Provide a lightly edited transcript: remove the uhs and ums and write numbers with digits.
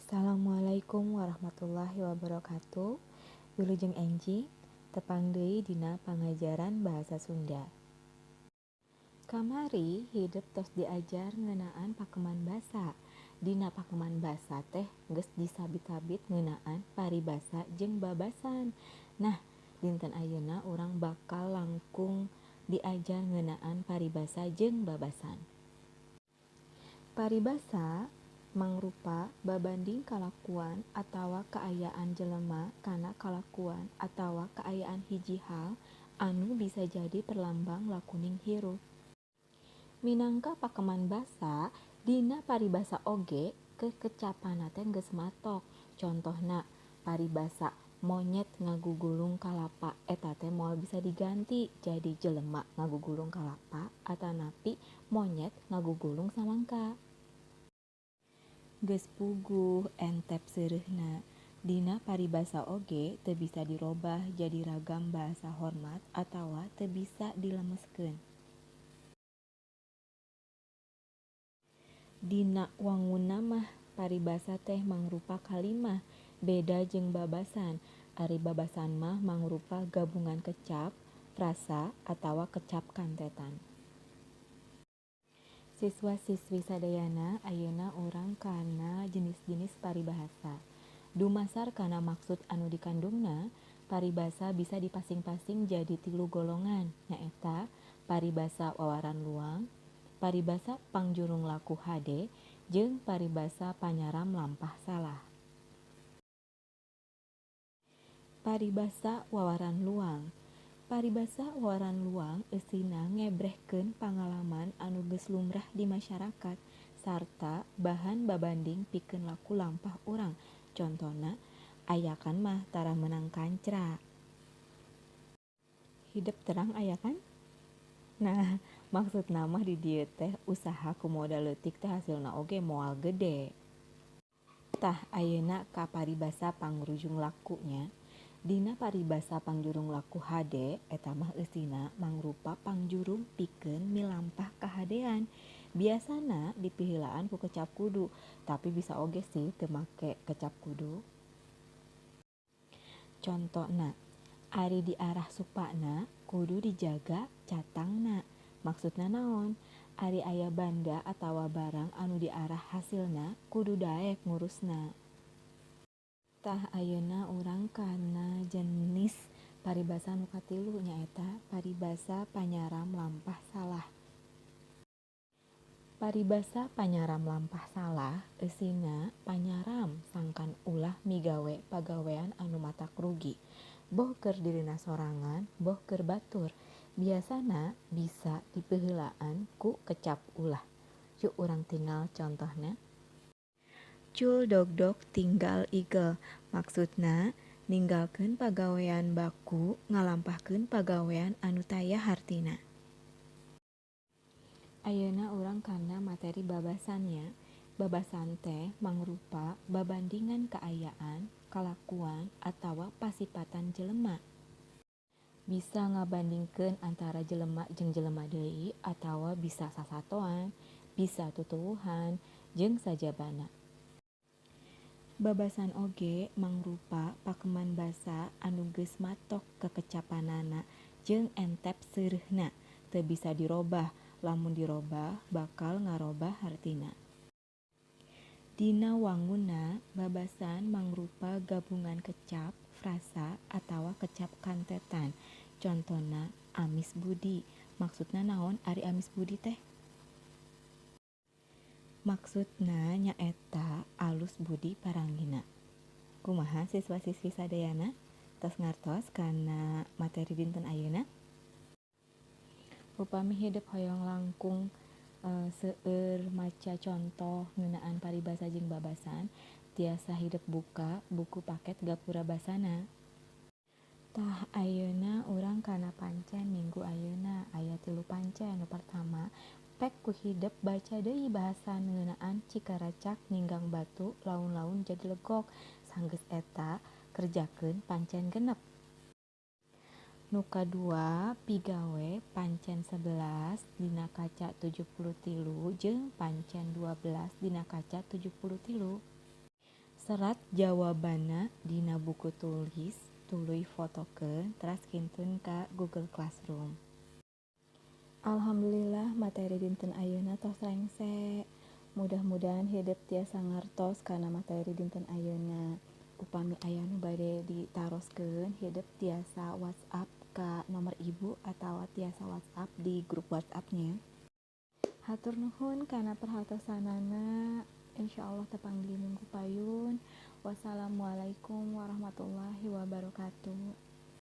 Assalamualaikum warahmatullahi wabarakatuh. Wilujeng enjing tepang deui dina pangajaran bahasa Sunda. Kamari hidep tos diajar ngeunaan pakeman basa. Dina pakeman basa teh geus disabit-sabit ngeunaan paribasa jeung babasan. Nah, dinten ayeuna urang bakal langkung diajar ngeunaan paribasa jeung babasan. Paribasa mangrupa babanding kalakuan atawa kaayaan jelema kana kalakuan atawa kaayaan hiji hal anu bisa jadi perlambang lakuning hirup. Minangka pakeman basa, dina paribasa oge kekecapanna teh geus matok. Contohna paribasa monyet ngagugulung kalapa eta teh moal bisa diganti jadi jelema ngagugulung kalapa atanapi monyet ngagugulung samangka. Geus puguh entep seureuhna. Dina paribasa oge teu bisa dirobah jadi ragam bahasa hormat atawa teu bisa dilemeskeun. Dina wangunna mah paribasa teh mangrupa kalimah, beda jeung babasan. Ari babasan mah mangrupa gabungan kecap, frasa, atawa kecap kantetan. Siswa-siswi sadayana ayeuna urang kana jenis-jenis paribahasa. Dumasar kana maksud anu dikandungna, paribasa bisa dipasing-pasing jadi tilu golongan, nyaeta paribasa wawaran luang, paribasa pangjurung laku hade, jeung paribasa panyaram lampah salah. Paribasa wawaran luang. Paribasa wawaran luang eusina ngebrehkeun pangalaman anu geus lumrah di masyarakat sarta bahan babanding pikeun laku lampah urang. Contona, ayakan mah tara meunang kancra. Hidep terang ayakan? Nah, maksudna mah di dieu teh usaha ku modal leutik teh hasilna oge moal gede. Tah ayeuna ka paribasa pangrujung laku nya. Dina paribasa pangjurung laku hade eta mah eusina mangrupa pangjurung pikeun milampah kahadean. Biasana dipiheulaan ku kecap kudu, tapi bisa oge sih teu make kecap kudu. Contona, ari diarah supana kudu dijaga catangna. Maksudna naon? Ari aya banda atawa barang anu diarah hasilna kudu daek ngurusna. Tah ayeuna urang kana jenis paribasa nu katilu nyaeta paribasa panyaram lampah salah. Paribasa panyaram lampah salah eusina panyaram sangkan ulah migawe pagawean anu matak rugi. Boh keur dirina sorangan, boh keur batur. Biasana bisa dipeuheulaan ku kecap ulah. Yuk urang tinggal contohna. Cul dogdog tinggal igel. Maksudna ninggalkeun pagawean baku ngalampahkeun pagawean anu taya hartina. Ayeuna urang kana materi babasannya. Babasan teh mangrupa babandingan kaayaan, kalakuan, atawa pasipatan jelema. Bisa ngabandingkeun antara jelema jeung jelema deui atawa bisa sasatoan, bisa tutuwuhan, jeung sajabana. Babasan oge mangrupa pakeman basa anu geus matok kekecapanana jeung entep seureuhna, teu bisa dirobah, lamun dirobah bakal ngarobah hartina. Dina wangunna, babasan mangrupa gabungan kecap, frasa, atawa kecap kantetan. Contona amis budi. Maksudna naon ari amis budi teh? Maksudna nyaeta alus budi paranggina. Kumaha siswa-siswi sadayana? Tos ngartos kana materi dinten ayeuna? Upami hidep hoyong langkung seueur maca contoh ngeunaan paribasa jeung babasan, tiasa hidep buka buku paket Gapura Basana. Tah ayeuna urang kana pancen minggu ayeuna aya 3 pancen. Nu pertama, pek ku hidep baca deui bahasan ngeunaan Cikaracak ninggang batu laun-laun jadi legok. Sanggeus eta kerjakeun pancen genep. Nu kadua, pigawe pancen 11 dina kaca 73 jeung pancen 12 dina kaca 73. Serat jawabanna dina buku tulis tuluy fotokeun teras kintun ka Google Classroom. Alhamdulillah, materi dinten ayeuna tos rengse. Mudah-mudahan hidep tiasa ngartos kana materi dinten ayeuna. Upami aya nu bade ditaroskeun, hidep tiasa WhatsApp ka nomor Ibu atau tiasa WhatsApp di grup WhatsApp-nya. Hatur nuhun kana perhatosanana. Insyaallah tepang di minggu payun. Wassalamualaikum warahmatullahi wabarakatuh.